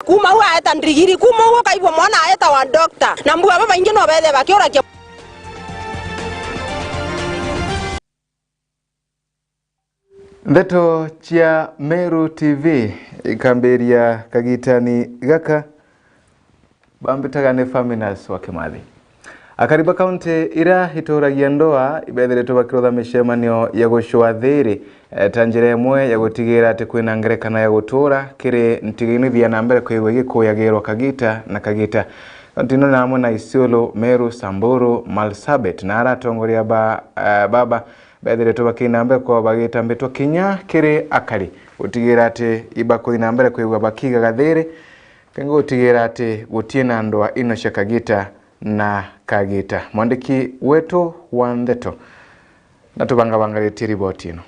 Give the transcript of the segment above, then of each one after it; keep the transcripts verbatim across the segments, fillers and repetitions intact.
Kuma u aeta ndigiri, kuma u ukaigua mwana aeta wa doctor. Na mbua babaingi no bethe bakiurakia. Ndeto cia Meru T V ikambiria kagitani gaka. Bambitaga ni Faminas wa Kimathi. Akari ba kaunti iria ituragia ndwaa ibethiritwe bakirutha micemanio ya gucua thiiri, eh, ta njira imwe ya gutigira ati kwina ngerekano ya gutura kiri ntigini bia na mbere kwigua igikuyagirwa kagita na kagita. Kaunti ino ni amwe na Isiolo, Meru, Samburu, Marsabit na ara atongoria ba, eh, baba bethiritwe bakiina mbere kwao bagita mbitwa kinya kiri akari gutigira ati ibakuthi na mbere kwigua bakiigaga thiiri, kenda gutigira ati gutii na ndwaa ino cia kagita na kagita. Mwandiki wetu wa ndeto natubangabangaritie riboti ino.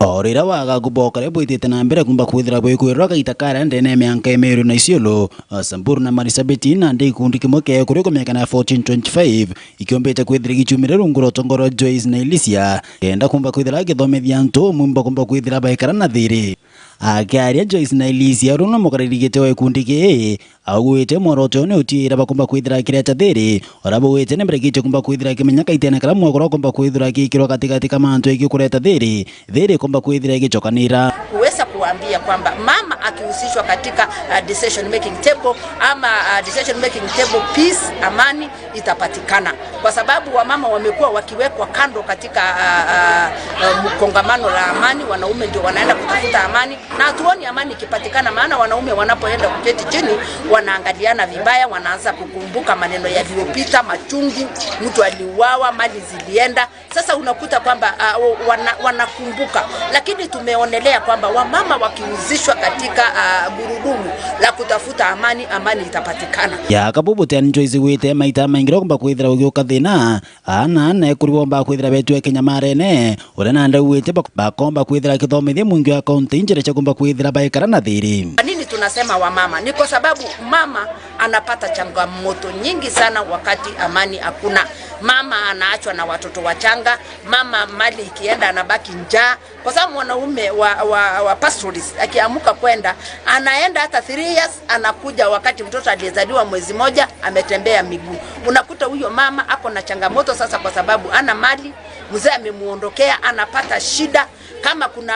O riria wagagu bwa ukari bwitite na mbere kumba kwithira bwikwirwa gaita karia ndene ya mianka ya Meru na Isiolo, Samburu na Marsabit, nandi gikundi kimwe kia ekuri kwa miaka na fourteen twenty-five ikiombite kwithira gichumire rungu rwa utongoria wa Joyce na Elisia, kenda kumba kwithira githomithia antu umwe bakumba kwithira baikara na thiiri. Akiaria Joyce na Elisia, uria ni mukariri giti wa gikundi kii, augwite mworoto ni utiira bakumba kwithira kireta thiiri, uria bugwite ni mbere giche kumba kwithira kimenya kaitene karia mwakora kumba kwithira gikirwa gatigati ka mantu igi kureta thiiri, thiiri kumba kwithira igichokanira. Kuweza kuambia kwamba mama akihusishwa katika, uh, decision making table ama, uh, decision making table, peace, amani itapatikana, kwa sababu wamama wamekuwa wakiwekwa kando katika, uh, uh, uh, mkongamano la amani. Wanaume ndio wanaenda kutafuta amani, na hatuoni amani ikipatikana, maana wanaume wanapoenda kuketi chini wanaangaliana vibaya, wanaanza kukumbuka maneno yaliyopita, machungu, mtu aliuawa, mali zilienda. Sasa unakuta kwamba, uh, wana-, wanakumbuka, lakini tumeonelea kwamba wamama wakihusishwa katika, uh, gurudumu la kutafuta amani, amani itapatikana. Ya kabubu tena Joyce gwite maita maingi kumba kwithira ugiuka thina, ana na ekuri bomba kwithira betwe kinyamarene, uria nandi augite bak-, bakomba kwithira akithomithia mwingi wa kaunti njira cia kumba kwithira baikara na thiiri. Kwa nini tunasema wamama? Ni kwa sababu mama anapata changamoto nyingi sana wakati amani hakuna. Mama anaachwa na watoto wachanga, mama mali ikienda anabaki njaa, kwa sababu mwanaume wa, wa, wa pastoralist akiamuka kwenda, anaenda hata three years, anakuja wakati mtoto aliyezaliwa mwezi moja ametembea miguu. Unakuta huyo mama ako na changamoto sasa, kwa sababu ana mali, mzee amemuondokea, anapata shida. Kama kuna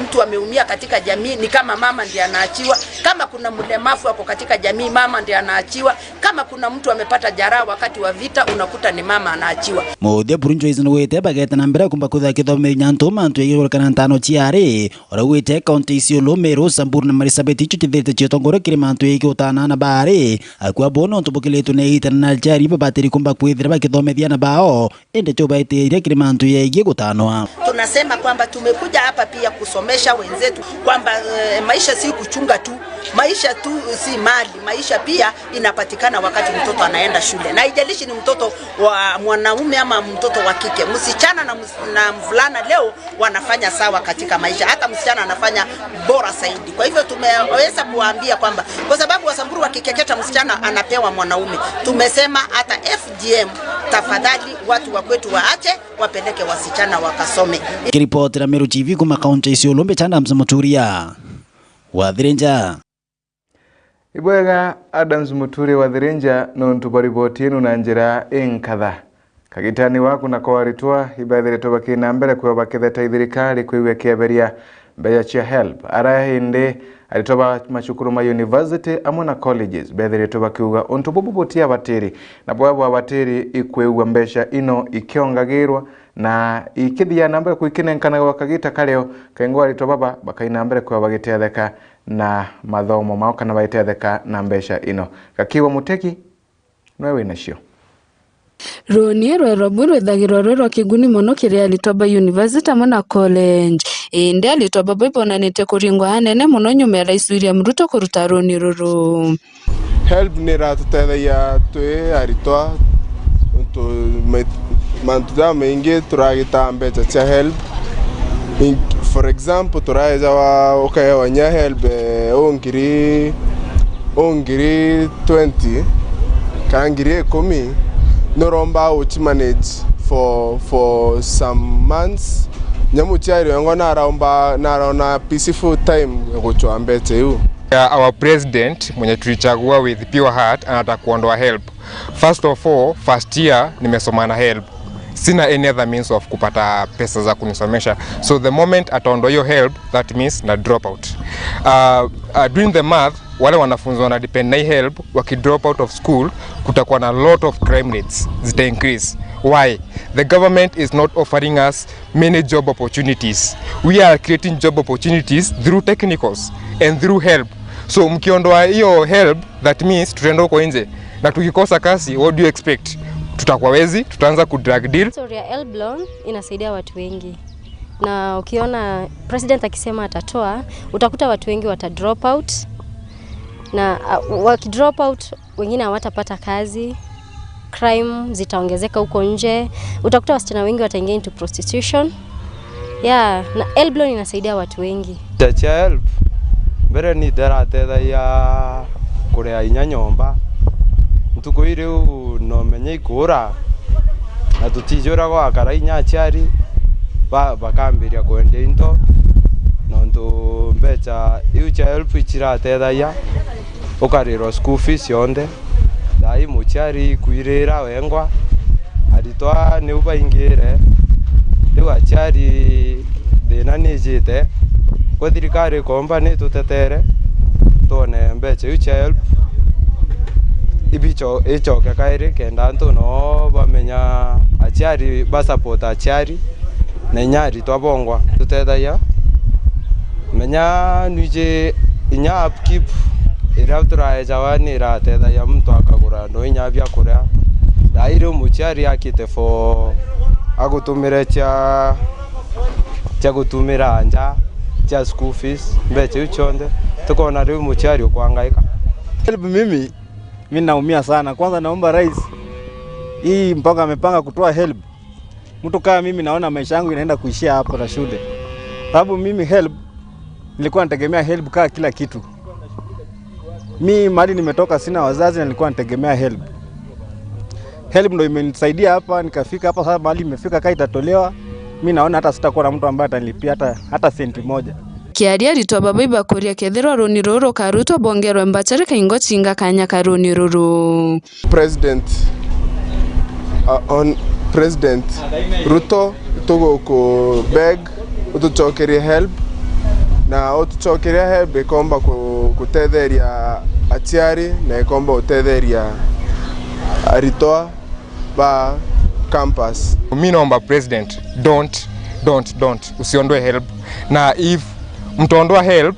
mtu ameumia katika jamii, ni kama mama ndiye anaachiwa. Kama kuna mlemavu ako katika jamii, mama ndiye anaachiwa. Kama kuna mtu amepata jeraha wakati wa vita, unakuta ni mama anaachiwa. Muthia Burunjo Joyce nugwite bageta na mbere kumba kwithira kithomithia antu mantu yegurikana ntano ciari, uria ugwite kaunti icio Meru, Samburu na Marsabit icio cithirite ciatongoria kiri mantu yegi utana na baari. Akua bo nontu bukiritwe na itana na aciari babatiri kumba kwithira bakithomithia ana bao, indi tubaitiria kiri mantu yegie gutanwa. Tunasema kwamba tumekuja hapa pia kusomesha wenzetu kwamba, eh, maisha si kuchunga tu, maisha tu si mali, maisha pia inapatikana wakati mtoto anaenda shule, na haijalishi ni mtoto wa mwanaume ama mtoto wa kike, msichana na mus-, na mvulana leo wanafanya sawa katika maisha, hata msichana anafanya bora zaidi. Kwa hivyo tumeweza kuwaambia kwamba kwa sababu Wasamburu wakikeketa msichana anapewa mwanaume, tumesema hata F G M, tafadhali watu wa kwetu waache, wapeleke wasichana wakasome. Kiripotera Meru T V kuma kaunti ya Isiolo, mbita Adams Muturia wa Thirinja. Ibwega Adams Muturia wa Thirinja nontu bwa riboti ino na njira inkatha. Kagitani waku nako aritwa ibaithiritwe bakina mbere kwio bakitheta ithirikari kwigua kieberia mbeca cia HELB. Ara indi aritwa ba macukuru ma university amwe na colleges bethiritwe bakiuga untu bubu butiabatiri, na bwabo abatiri ikwigua mbeca ino ikiongagirwa na ikithia na mbere kwikinenkana gwa kagita kario, kengwa aritwa baba bakaina mbere kwio bagitetheka na mathomo mao kana baitetheka na mbeca ino. Gakiwa Mutegi, nwe winacio. Runi rwerwa bwi rwithagirwa rwi rwa kiguni mono kiri aritwa ba university amwe na college. Indi aritwa baba ibonanitie kuringwa anene mono nyuma ya Rais William Ruto kuruta runi ruru. HELB ni iratutethagia twi aritwa, nontu mai-, mantu jamaingi turagitaa mbeca cia HELB. In-, for example, turaejawa ukaewa nya HELB, eh, u ngiri, u ngiri twenty kana ngiri ikumi, nuromba uchimanage for, for some months. Nya muciari wengwa naraomba, naraona peaceful time ya guchwa mbeca iu. Uh, our president mwenye tulichagua with pure heart anataka kuondoa HELB. First of all, first year nimesoma na HELB. Sina any other means of kupata pesa za kunisomesha. So the moment ataondoa hiyo HELB, that means na drop out. Uh, uh, doing the math, wale wanafunzi wana depend na hii HELB, waki drop out of school, kutakuwa na lot of crime rates zita increase. Why? The government is not offering us many job opportunities. We are creating job opportunities through technicals and through HELB. So mkiondoa hiyo HELB, that means tutaenda huko nje. Na tukikosa kazi, what do you expect? Tutakuwa wezi, tutaanza ku drug deal. Story ya HELB loan inasaidia watu wengi. Na ukiona president akisema atatoa, utakuta watu wengi wata drop out. Na, uh, waki drop out, wengine hawatapata kazi, crime zitaongezeka huko nje, utakuta wasichana wengi wataingia into prostitution. Yeah, na HELB loan inasaidia watu wengi. Cha, cha HELB, mbere ni ndiratethagia kuria inya nyomba. Ntuku ii riu no menye ikura, na tutijura gwakara inya aciari ba-, bakambiria kwendia into, nontu mbecha iu cha HELB ichiratethagia ukarirwa school fees yonthe. Thaa ii muciari ikwirira wengwa, aritwa niu baingire, riu aciari thina nijite. Kwi thirikari ikomba nitutetere twone mbecha iu cha HELB ibicho-, ichoke kairi, kenda antu noo bamenya aciari, ba support aciari na inya aritwa bongwa tutethagia. Menya nwiji inya upkeep iria turaejawa ni iratethagia muntu akagura ndo inya bia kuria. Thaa ii riu muciari akite for agutumire cia, cia gutumira nja, cia school fees, mbecha iu cionthe, tukona riu muciari ukwangaika. HELB mimi, mimi naumia sana. Kwanza naomba rais, hii mpango amepanga kutoa HELB, mtu kama mimi naona maisha yangu inaenda kuishia hapo na shule. Sababu mimi HELB, nilikuwa nategemea HELB kaa kila kitu. Mi mahali nimetoka sina wazazi na nilikuwa nategemea HELB. HELB ndo imenisaidia hapa, nikafika hapa, sasa mahali imefika kaa itatolewa, mi naona hata sitakuwa na mtu ambaye atanilipia hata, hata senti moja. Kiaria aritwa baba ibakuria kethirwa runi ruru rukarutwa bongerwe mbacha rikaingo chinga kanya ka runi ruru. President, uh, on President Ruto, tuguku beg utucokerie HELB, na utucokeria HELB ikomba ku-, gutetheria aciari na ikomba gutetheria aritwa ba campus. Mi naomba president, don't, don't, don't, usiondoe HELB. Na if mtaondoa HELB,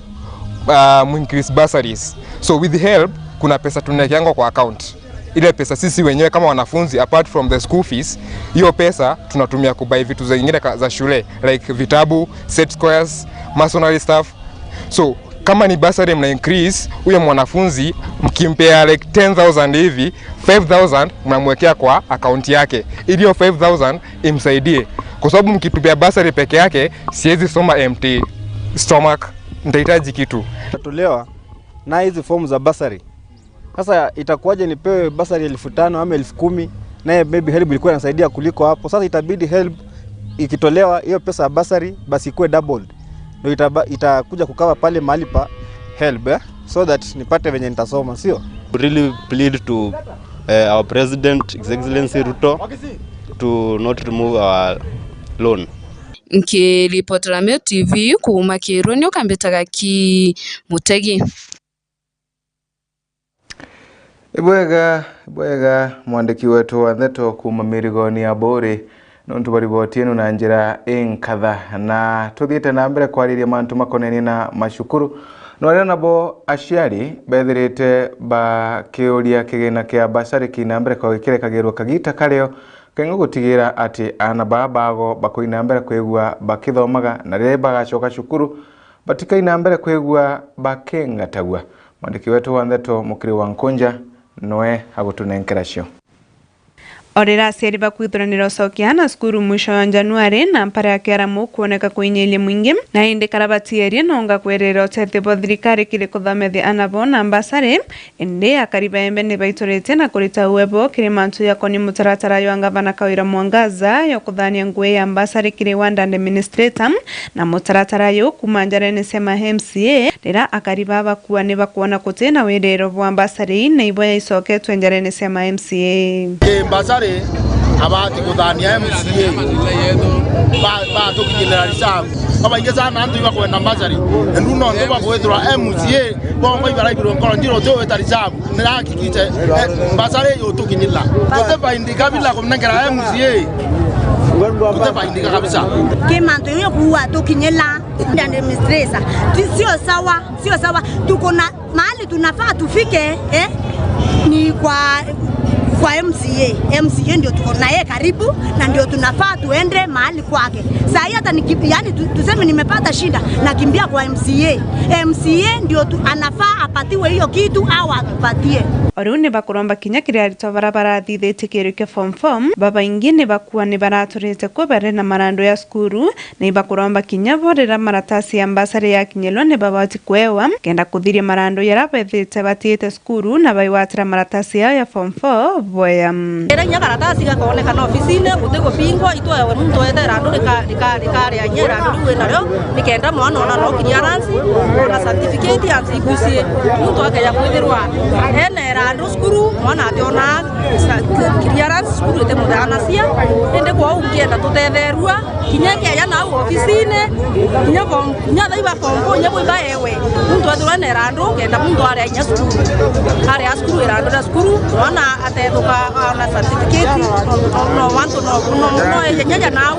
uh, mu increase bursaries. So with HELB, kuna pesa tunawekeangwa kwa account. Ile pesa sisi wenyewe kama wanafunzi, apart from the school fees, hiyo pesa tunatumia kubuy vitu zingine ka-, za shule, like vitabu, set squares, masonary stuff. So kama ni bursary mna increase, huyo mwanafunzi mkimpea like ten thousand hivi, five thousand mnamwekea kwa account yake, ili hiyo five thousand imsaidie, kwa sababu mkitupea bursary peke yake, siwezi soma empty stomach, nitahitaji kitu. Itatolewa na hizi form za bursary. Sasa itakuwaje nipewe bursary elfu tano ama elfu kumi, naye maybe HELB ilikuwa inasaidia kuliko hapo? Sasa itabidi HELB ikitolewa, hiyo pesa ya bursary basi ikuwe doubled, ndio itaba-, itakuja kukawa pale mahali pa HELB, eh? So that nipate venye nitasoma, sio? Really plead to, eh, our president, His Excellency Ruto, to not remove our loan. Nkiripotera Meru T V kuuma Kiruni, ukambitaga ki Mutegi. Ibwega, ibwega, mwandiki wetu wa ndeto kuuma mirigoni ya Buuri, nontu bwa riboti ino na njira inkatha. Na tuthiite na mbere kwariria mantu makonenie na macukuru, no aria nabo aciari bethirite bakiuria kigina kia bursary kina mbere kwa gikirekagirwa kagita kario, keng'o gutigira ati aana baa bago bakoina mbere kwigua bakithomaga, na riria bagacoka cukuru, batikai na mbere kwigua bakingatagua. Mwandiki wetu wa ndeto Mukiri wa Nkunja noe agutunenkera cio. O riria aciari bakwithuranira ucokia aana cukuru mwisho wa Januari, na mpara ya kiaramu kwoneka kuinyiria mwingi, na indi karabati erie nonga kwerera utethio bwa thirikari kiri kuthomethia aana bo na mbasari, indi akari ba Embe ni baituritie na kurita uwe bo kiri mantu jakoni mutaratara jwa ngavana Kawira Mwangaza ya kuthania ngugi ya mbasari kiri ward administrator, na mutaratara ju kuuma njarene cia ma M C A, riria akari baa bakua ni bakwona guti na wiriro bwa mbasari na ibo yaicoketwe njarene cia ma M C A. Ki mbasari abati kuthania M C A ba-, batukinyirira reserve. Babaingi sana antu ibakwenda mbasari, endu nontu bakwithirwa M C A bongo ibaraigirwe nkoro nthiro uti wita reserve. Nirahakikishe, eh, mbasari yutukinyirira. Tutibaindika bila kumnengera M C A. Tutibaindika kabisa. Ki mantu iu kuua tukinyirira. Administrator. Ti-, sio sawa, sio sawa. Tuko na mahali tunafaa tufike, eh? Ni kwa, kwa M C A. M C A ndio tuko na yeye karibu na ndio tunafaa tuende mahali kwake. Saa hii hata niki-, yani tu-, tuseme nimepata shida, nakimbia kwa M C A. M C A ndio tu-, anafaa apatiwe hiyo kitu au atupatie. O riu ni bakuromba kinya kiri aritwa bara barathithitie kiru kia form four, babaingi ni bakua ni baraturite kuo bari na marandu ya cukuru, na ibakuromba kinya bo riria maratasi ya mbasari yakinyirwa ni babati kwewa, kenda kuthiria marandu jaria bethite batiite cukuru na baigwatira maratasi yao ya form four boya. Riria kinya karatasi gakoonekana ofisine, guti gupingwa, itwewe muntu eete irandu rika-, rika-, rikaria kinya irandu riu winario, nikenda mwana ona no clearance, ona certificate ya C Q C, muntu akeja kwithirwa ena irandu cukuru, mwana ationa sa-, clearance cukuru itimuthanacia, indi kwou nkienda tutetherua, kinya ikeja nau ofisine, kinya form, kinya thaiba form four, kinya bwibaewe, muntu ethirwa ena irandu, kenda muntu aria kinya cukuru, aria cukuru, irandu ria cukuru, mwana atethuka, ona certificate, no, no, no, wantu no, no, no, eje nyeja nau,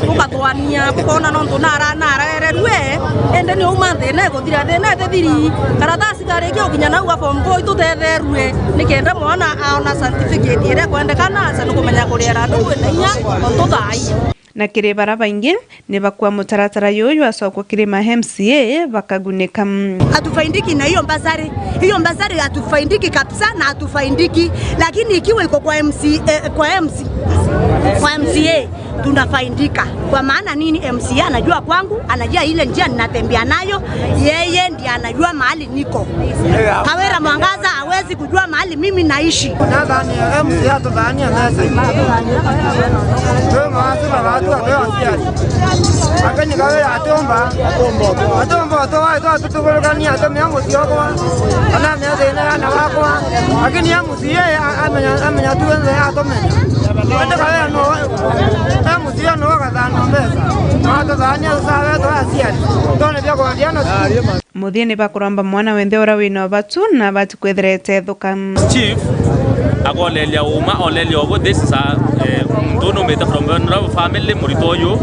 ukathwania, ukona nontu nara-, narererue, indi ni uma thina ikuthira, thina itithiri, karatasi karikia gukinya nau a form four itutetherue, nikenda mwana aona certificate iria kwendekana, aca ni kumenya kuriera andu kwina inya, ontu thaa ii. Na kiri bara baingi, ni bakua mutaratara juju jwacokwa kiri ma M C A bakagunika. Hatufaidiki na hiyo mbasari. Hiyo mbasari hatufaidiki kabisa na hatufaidiki. Lakini ikiwa iko kwa M C, eh, kwa M C, kwa M C A, tunafaidika. Kwa maana nini? M C A anajua kwangu, anajua ile njia ninatembea nayo, yeye ndiye anajua mahali niko. Kawira Mwangaza hawezi kujua mahali mimi naishi. Nathani M C A tuthania mesa. Twe mawazo na watu wa leo asiari. Akani Kawira atomba. Atomba to wa to tutugurukania to miango sioko. Ana mia thina na wakwa. Akini M C A a-, amenya, amenya tu wende atomenya. Wende Kawira no, M C A no wakathana mesa. Watu thania sawa to asiari. Tone bia kwa diana. Muthia ni bakuromba mwana wenthe uria wina ubatu na abati kwithira etethuka. Chief akoleria uma, oleria obo, this is a, eh, muntu numite from vulnerable family, murito uyu,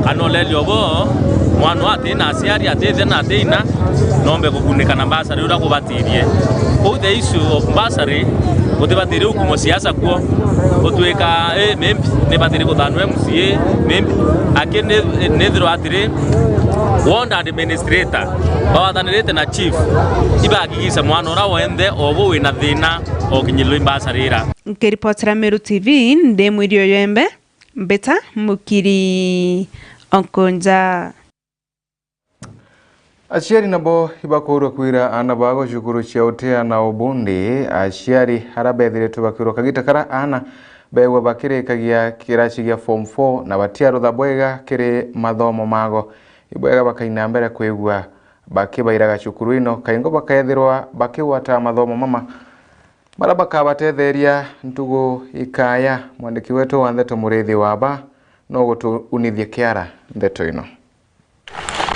kana oleria obo, mwana ati na aciari, ati ithe na ati ina, nombe kugunika na mbasari uria kubatirie. Kou the issue of mbasari, gutibatirie hukumu siasa kuo, gutwika, eh, maybe, nibatirie kuthanwa M C A, maybe, aki ni, nithirwa atiri, ward administrator, bawathanirite na chief, ibahakikishe mwana uria wenthe obu wina thina okinyirwe imbasari ira. Nkiripotera Meru T V, ndi Mwiri Oyembe, Mbita Mukiri Onkonja. Aciari nabo ibakoorwa kwira aana bao cukuru cia Utea na Ubundi. Aciari ara bethiritwe bakiurwa kagita kara aana beegwa bakirikagia kiraci gia form four na batiarutha bwega kiri mathomo mago. Ibwega bakaina mbere kwigua bakibairaga cukuru ino, kaingo bakaethirwa bakigwata mathomo mama mara bakabatetheria ntugu ikaya. Mwandiki wetu wa ndeto Muriithi Waba no gutuunithia kiara ndeto ino.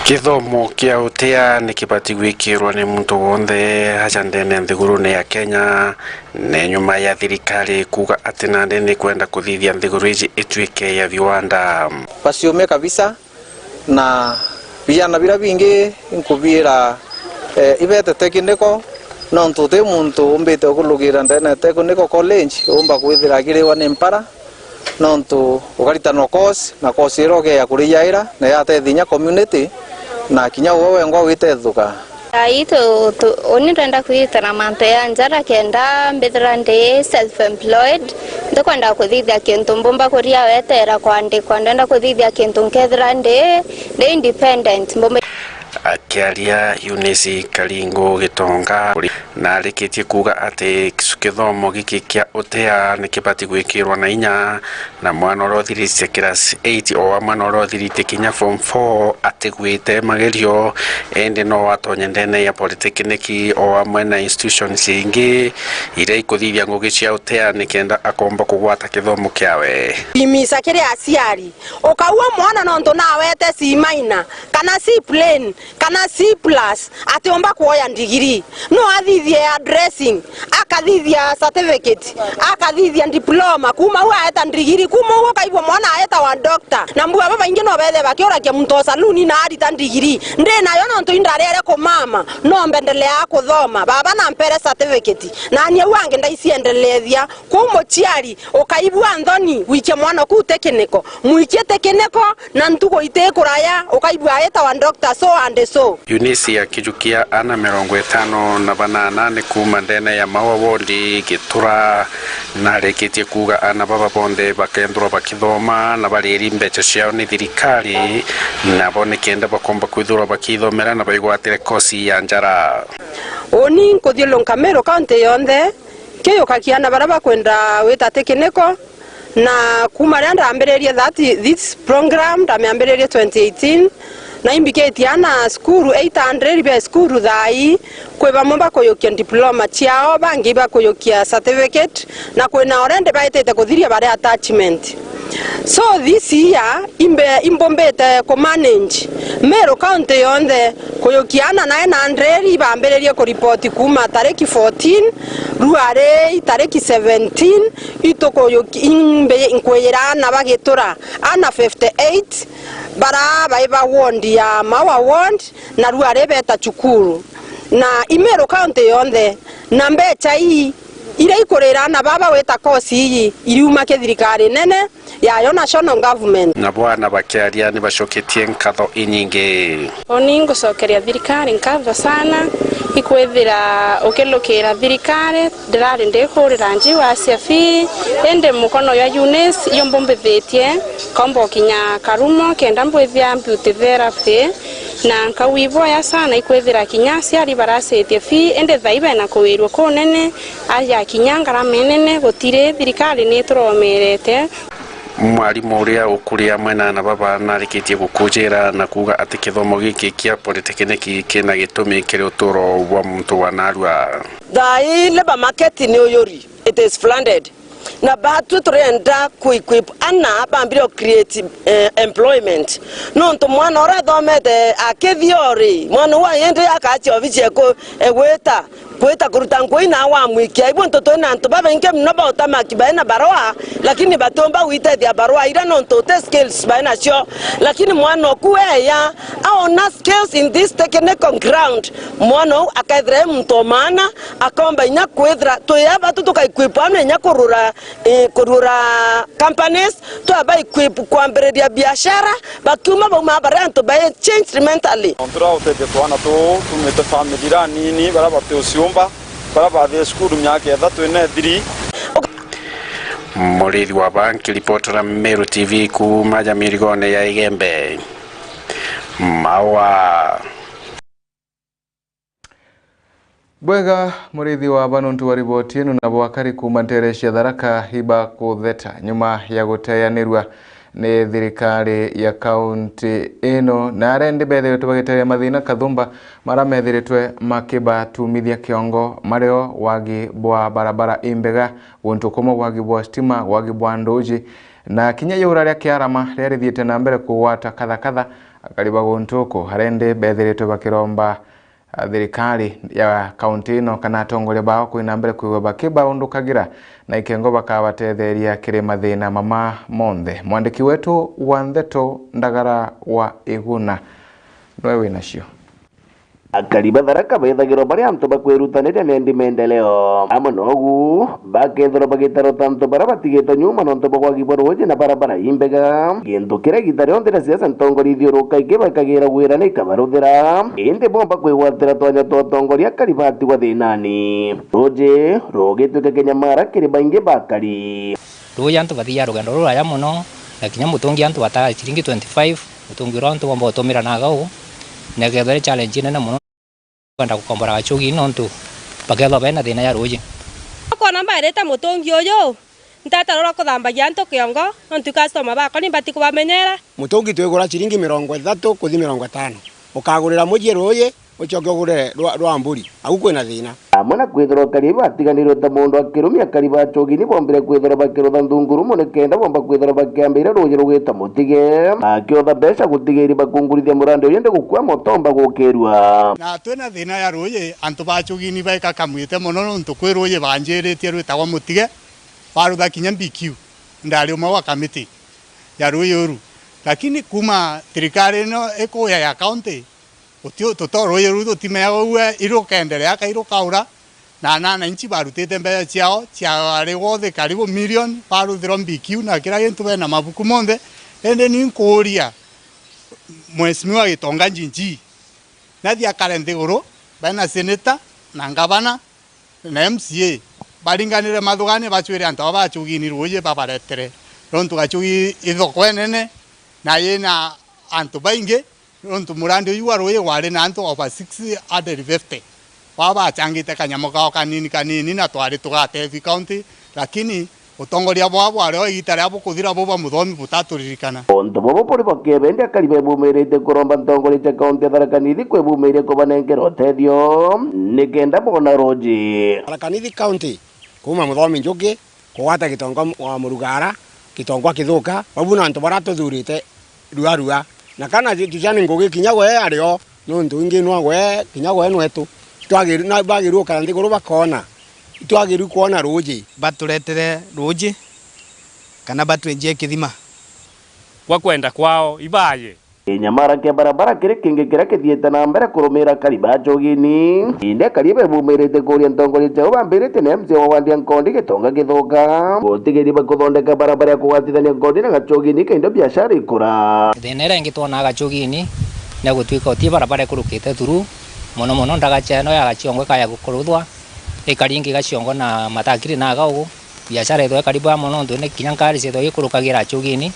Kithomo kia Utea ni kibati gwikirwa ni muntu wonthe aja ndene ya nthigurune ya Kenya, ni nyuma ya thirikari kuuga ati nandi ni kwenda kuthithia nthiguru iji ituike ya viwanda. Basiume kabisa, na biana biria bingi nkubiira, eh, ibetete kiniko, nontu uti muntu umbite ukulugira ndene ya Technical College uumba kwithira akiriwa ni mpara, nontu ukaritanwa course, na course iria ukeya kurijaira, na yatethi inya community, na kinya uwe wengwa witethuka. Ai, tu, tu, uni ndwenda kwitana mantu ya njara kenda mbithira ndi self-employed, Ndikwenda kuthithia kintu mbumba kuria wetera kwandikwa, ndenda kuthithia kintu nkethira ndi, ndi independent, mbumba. Akiaria Eunice Karingu Gitonga, na arikitie kuuga ati kithomo giki kia utea ni kibati gwikirwa na inya, na mwana uria uthiritie class eight o amwe na uria uthiritie kinya form four atigwite magerio, indi no atonye ndene ya polytechnic o amwe na institutions ingi iria ikuthithia ngugi cia utea nikenda akomba kugwata kithomo kiawe. Imisa kiri aciari, ukaua mwana nontu nawete C minor, kana C plain, kana C plus, atiumba kuoya ndigiri. No athithie ya dressing, akathithia certificate, akathithia diploma, kuma u aeta ndigiri, kuma u ukaigua mwana aetawa doctor. Na mbua babaingi no bethe bakiuragia muntu o saluni na arita ndigiri. Ndi nayo nontu indarere kumama, no mbendelea kuthoma. Baba nampere certificate, nani au angi ndaiciendelethia. Kwou muciari, ukaigua nthoni, wikie mwana kuu tekiniko, mwikie tekiniko, na ntugu iti kuraya, ukaigua aetawa doctor so and so. Eunice akijukia ana mirongo itano na banana ni kuuma ndene ya Maua Ward, Gitura, na arikitie kuuga ana baba bonthe bakethirwa bakithoma na barieri mbeca ciao ni thirikari, nabo nikenda bakomba kwithirwa bakithomera na baigwatire kosi ya njara. Uni nkuthiurunka Meru kaunti yonthe, kiyuka kiana baria bakwenda wita tekiniko, na kuma riria ndambiririe that, this program, ndamiambiririe twenty eighteen, na imbikitie ana cukuru eight hundred bia cukuru thaa ii, kwi bamwe bakuyukia diploma ciao, bangi bakuyukia certificate, na kwina already baitite kuthiria bari attachment. So this year, imbe, imbumbite ku manage Meru County yonthe, kuyukia ana nine hundred ibambiririe kuripoti kuma tariki fourteen, rua ri tariki seventeen, itukuyuki-, imbi-, nkwiyira ana bagitura, ana fifty eight, bara bai ba ward ya Maua Ward, na rua ri beta cukuru. Na i Meru County yonthe, na mbecha ii iria ikurira ana baba wita kosi ii iriuma ki thirikari nene, yayo National Government. Nabo ana bakiaria ni bacoketie nkatho inyingi. Uni ngucokeria thirikari nkatho sana, ikwithira ukilukira thirikari, ndirari ndikurira njiwa cia fee, indi mukono jwa Eunice jumbumbithitie, komba ukinya Karumo kenda mbwithia beauty therapy, na nkauga iboya sana ikwithira kinya aciari baracitie fee, indi thai bena kuwirua kunene, aja kinya ngarama inene, gutiri thirikari ni ituromerete. Mwarimu uria ukuri amwe na ana baba narikitie gukujira na kuuga ati kithomo giki kia polytechnic kina gitumi kiri uturo bwa muntu wa narua. Thaa ii labour market ni uyuri, it is flooded. Na batwi turenda ku equip ana bambire o create, eh, employment. Nontu mwana uria athomete akithio ri, mwana uu indi akacia obici eku-, egwita, gwita kuruta ngugi na wamwikia. Ibu ntu twina antu babaingi mono ba utamaki baina barua, lakini batiumba gwitethia barua ira nontu uti skills bainacio. Lakini mwana oku eya, aona skills in this technical ground, mwana uu akethira e muntu o maana, akomba inya kwithira twi aba tu tukaequipwa na inya kurura, eh, kurura companies, twaba equip kwambiriria biashara, bakiuma bauma baria antu ba changed mentally. Nontu ra utethia twana tuu tumite family ira nini, baria bati uciumba, baria bathire cukuru miaka ithatu ina ithiri. Murithi wa Banki, ripotera Meru T V kuuma ja mirigone ya Igembe. Maua. Bwega, murithi wa ba nontu wa riboti ino, nabo akari kuuma ntere cia Tharaka ibakutheta nyuma ya guteyanirua ni thirikari ya kaunti ino, na aria indi bethiritwe bagiteria mathina kathumba maria methiritwe makibatumithia kiongo, mario wagi bwa barabara imbega, guntu kumwe wagi bwa stima, wagi bwa nduji, na kinya iura ria Kiarama riria rithiite na mbere kugwata kathakatha. Akari ba guntu uku aria indi bethiritwe bakiromba thirikari ya kaunti ino kana atongoria bao kwina mbere kwigua bakibaundukagira na ikengo bakabatetheria kiri mathina mama monthe. Mwandiki wetu wa ndeto Ndagara wa Iguna niwe winacio. Akari ba Tharaka bethagirwa bari antu bakwirutaniria miendi maendeleo. Amwe nogu, bakethirwa bagitarota antu baria batigitwe nyuma nontu bwa wagi bwa ruuji na barabara imbega, gintu kiria igita rionthe ria siasa ntongoria ithiuruka ikibakagira gwira na ikabaruthira, indi bomba kwigwatira twanya twa utongoria akari batigwa thinani. Ruuji rugitwika kinyamara kiri baingi ba akari. Ruuji antu bathiaga rugendo ruraya mono, na kinya mutungi antu bataga ciringi twenty-five, mutungi uria antu bomba gutumira na gau, na ikethirwa iri challenge inene mono kwenda gukombora gachugi nontu bakethirwa bena thina ya ruuji. Ukoona mbairite mutungi uyu, ntatarora kuthambagia antu kiongo, nontu customer bakwa ni mbati kubamenyera. Mutungi twigura ciringi mirongo ithatu kuthi mirongo itano, ukagurira mucii ruuji, ucoke ugure rwa, rwa mburi, au kwina thina. Amwe na kwithirwa kari batiganirwe ta mundu akirumia kari ba chugi ni bombire kwithirwa bakirutha nthunguru mono kenda bomba kwithirwa bakiambira ruuji rugwita mutige. Akiotha mbeca gutigiri bakungurithia murandi uyu ndi gukua motomba gukirua. Na twina thina ya ruuji, antu ba chugi ni baikakamwite mono nontu kwi ruuji banjiritie rwitagwa mutige, barutha kinya B Q, ndari umwe wa kamiti ya ruuji uru. Lakini kuma thirikari ino ikuya ya county, Uti-, tuto ruuji ruu rutimea uu, irukenderea kai rukaura, na ananchi barutite mbeca ciao ciarigwa uthi karibu million, baruthirwa B Q na kira gintu, bena mabuku monthe. Indi ni nkuuria Mheshimiwa Gitonga Njinji, nathi akare nthiguru, bena senator na ngavana, na M C A baringanire mathugani, bacwire antu aba ba Chugini ruuji babaretere, nontu Gachugi i thoko enene na yina antu baingi, nontu murandi uyu wa ruuji gwari na antu over six hundred fifty baba bachangite kanyamu kao kanini kanini, na twari tugatethi county, lakini utongoria bwao bwari o igita riria bukuthira buba muthomi butaturirikana. Untu bubu buri bukiebe, indi akari bebumirite kuromba ntongoria cia kaunti ya Tharaka Nithi kwebumiria kubanenkera utethio nikenda boona ruuji. Tharaka Nithi County, kuuma Muthomi Njuki, kugwata Gitonga wa Murugara, Gitonga Kithuka, bau ni antu baria tuthurite rua rua. Na kana tuciani ngugi kinya gwe ari o, nontu ingi nwa gwe, kinya gwe nwetu. Itwagiri-, na bagirwe gukara nthiguru bakoona. Itwagirwe kwona ruuji. Baturetere ruuji, kana batwenjie kithima. Gwa kwenda kwao, ibaye. Kinyamara kia barabara kiri kingi kiria kithiite na mbere kurumira akari ba Chugini. Indi akari bebumirite kuuria ntongoria ciao bambiritie na M C A wa wandi ya Nkondi Gitonga Kithuka gutigiri bakuthondeka barabara ya kugwatithania Nkondi na Gachugini kaindo biashara ikura. Thina iria ingi twonaa Gachugini ni gutwika uti barabara ikurukite through, mono mono ndagacha ino ya Gaciongo ikaya kuruthwa, ikari ingi Gaciongo na Matakiri na Gaugu. Biashara ithwe karibu amo nontu ni kinya nkari ciithwe ikurukagira Achugini,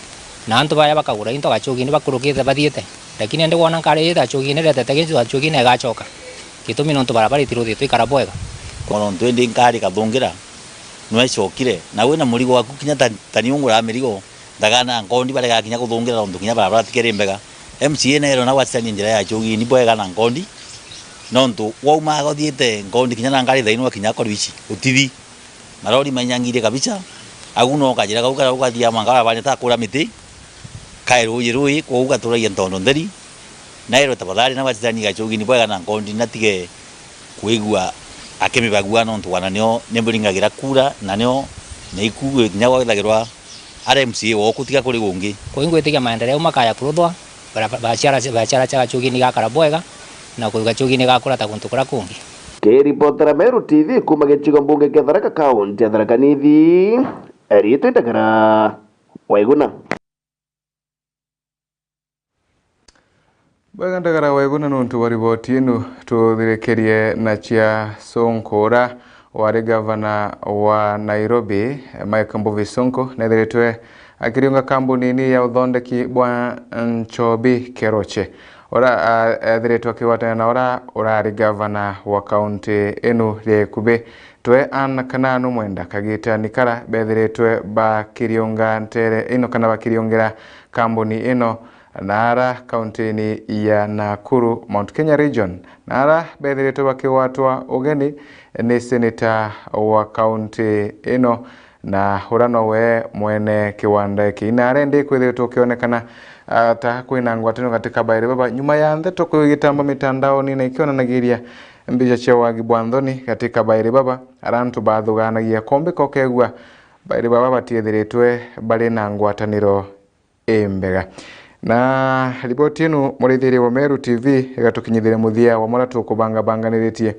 na antu baria bakagura into Gachugini bakurukite bathiite. Lakini indi wona nkari ita Achugini iretete gintu Achugini igacoka. Gitumi nontu barabara itiruthitwe ikara bwega. Nontu indi nkari ikathungira, nwe icokire, na wina murigo waku kinya ta, ta ni ungura mirigo, ndagana Nkondi barega kinya kuthungira nontu kinya barabara tikeri mbega. M C A nairwe na gwatithania njira ya Achugini bwega na Nkondi, nontu waumaga uthiite Nkondi kinya na nkari thaino kinya Koruichi, utithi. Marori mainyangirie kabisa, au no kajira kau karia ukathia mwanka barabara ta kura miti, kae ruuji rui, kwou gaturagia ntondo ntheri, nairwe tafadhali na batithani Gachugini bwega na Nkondi natige kwigua akimibagua nontu wana nio nimburingagira kura na nio niku kinya gwethagirwa ari M C A woo kutiga kuri gungi. Kwou ingwitikia maendeleo makaya kuruthwa, bara-, bara-, biashara, biashara cia Gachugini igakara bwega, na ku-, Gachugini igakura ta guntu kuria kungi. Kiripotera Meru T V kuuma gicigo mbunge kia Tharaka, kaunti ya Tharaka Nithi, riitwa Ndagara Waiguna. Bwega Ndagara Waiguna nontu bwa riboti inu. Tuthirikirie na cia Sonko, uria wari gavana wa Nairobi, Mike Mbuvi Sonko, nethiritwe akiriunga kambuni nini ya uthondeki bwa nchobi Keroche, uria, a, ethiritwe akigwatania na uria urari gavana wa kaunti inu ria ikubi. Twe Anne kana Numwenda Kagitani kara bethiritwe bakiriunga ntere ino kana bakiriungira kambuni ino, na ara kauntini ya Nakuru, Mount Kenya region, na ara bethiritwe bakigwatwa ugeni ni seneta wa kaunti ino, na uria nowe mwene kiwanda iki. Ina ara indi kwithiritwe ukionekana, ah, ta kwina ngwataniro katika bairi baba, nyuma ya ndeto kwigitamba mitandaoni na ikionanagiria mbica cia wagi bwa nthoni katika bairi baba, ara antu bathuganagia kombika ukegua bairi baba batiethiritwe bari na ngwataniro imbega. Na riboti ino, murithiria wa Meru T V, igatukinyithiria muthia wa muria tukubangabanganiritie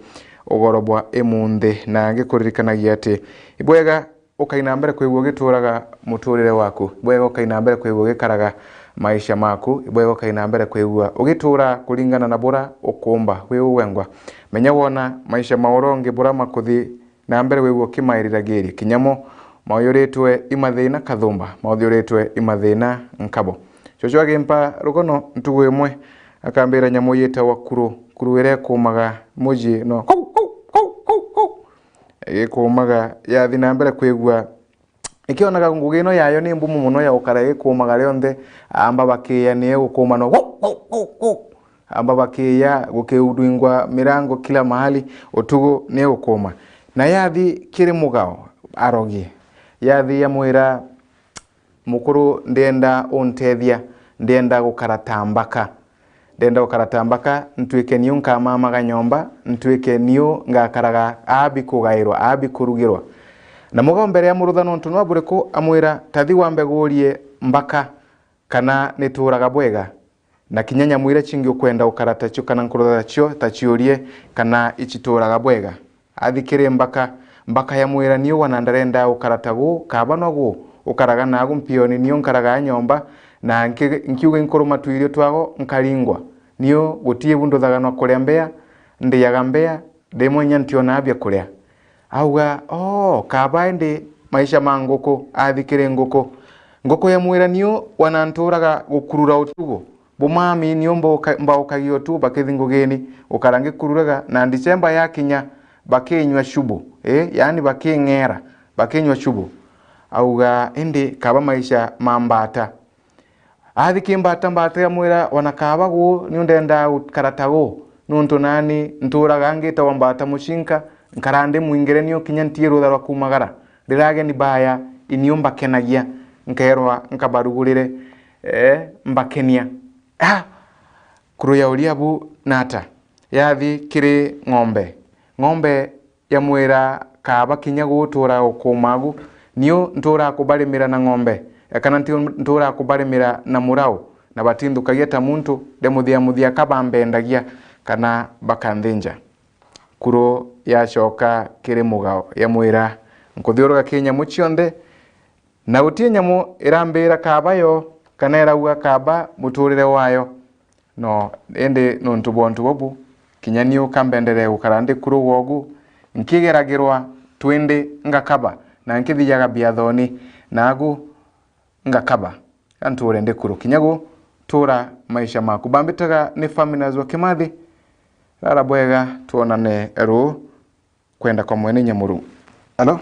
ugoro bwa imunthi, na ngikuririkanagia ati ibwega ukai na mbere kwigua ugituraga muturire waku, ibwega ukai na mbere kwigua ugikaraga maisha maku, ibwega ukai na mbere kwigua ugitura kuringana na bura ukumba wi ugwengwa. Menya wona maisha ma urongi bura makuthi na mbere wigua ukimairiragiria, kinya mo Mauthiuritwe i mathina kathumba, mauthiuritwe i mathina nkabo. Cucu agimpa rugono ntugu imwe, akambira nyamu yitawa kuru, kuru iria ikuumaga mucii no kuu, kuu, kuu, kuu, kuu. Igikuumaga yathi na mbere kwigua, ikionaga ngugi ino yayo ni mbumu mono ya gukara igikuumaga rionthe, amba bakiya ni igukuuma no kuu, kuu, kuu, kuu. Amba bakiya gukiudwingwa mirango kila mahali, utugu ni igukuuma. Na yathi kiri mugao arogie, yathi yamwira, "Mukuru, ndienda untethia, ndienda gukara ta mbaka. Ndienda gukara ta mbaka, ntuike niu nkamamaga nyomba, ntuike niu ngakaraga aa bikugairwa, aa bikurugirwa." Na mugao mbere ya murutha nontu nwa buriku, amwira, "Tathi wambe guurie mbaka kana nituuraga bwega." Na kinya nyamu iria cingi ukwenda gukara tacio kana nkurutha tacio, ta ciurie kana icituuraga bwega. Athi kiri mbaka, mbaka yamwira, "Niu wana ndarenda gukara ta guu, kaba nwa guu ukaraga naagu mpioni, niu nkaraga nyomba, na nki-, nkiuga inkuruma twirio twago nkaringwa. Niu gutii bu nduthaga nwa kuria mbea, ndiaga mbea, rimwe inya ntionaa bia kuria." Auga, "Oo, kaba indi maisha ma nguku." Athi kiri nguku. Nguku yamwira, "Niu wana ntuuraga gukurura utugu. Bumami niu mbauka-, mbaukagia utugu bakithi ngugini, gukara ngikururaga, na Disemba yakinya, bakinyua cubu, ii, yaani baking'era, bakinyua cubu." Auga, "Indi kaba maisha ma mbaata." Athi ki mbaata, mbaata yamwira, "Wana kaba guu, niu ndendaa gukara ta guu, nuntu naani ntuuraga ngitawa mbaata mucinka, nkaraa ndi mwingire niu kinya ntii rutha rwa kuumagara. Riria ageni baaya, iniu mbakenagia, nkeerwa nkabarugurire, ee, mbakenia." Ah! Kuru yauria, "Bu nata?" Yathi kiri ng'ombe. Ng'ombe yamwira, "Kaba kinya gutuura ukuuma agu, niu ntuura kubarimira na ng'ombe, e, kana ntiu-, ntuura kubarimira na murau, na batinthukagia ta muntu, ndi muthia muthia ka bambendagia kana bakanthinja." Kuru yacoka kiri mugao, yamwira, "Nkuthiuruka ki nyamu cionthe, na gutii nyamu irambira kaba yo, kana irauga kaba muturire wayo. No, indi nuntu bwa untu bubu, kinya niu ka mbenderee gukara ndi kuru gwogu, nkigeragirwa twindi ngakaba, na nkithijaga biathoni, naagu ngakaba, ka ntuure ndi kuru. Kinya gutuura maisha maku." Bambitaga ni Faminas wa Kimathi. Rara bwega, twonane ruu. Kwenda kwa mwene inya Murungu. Alo?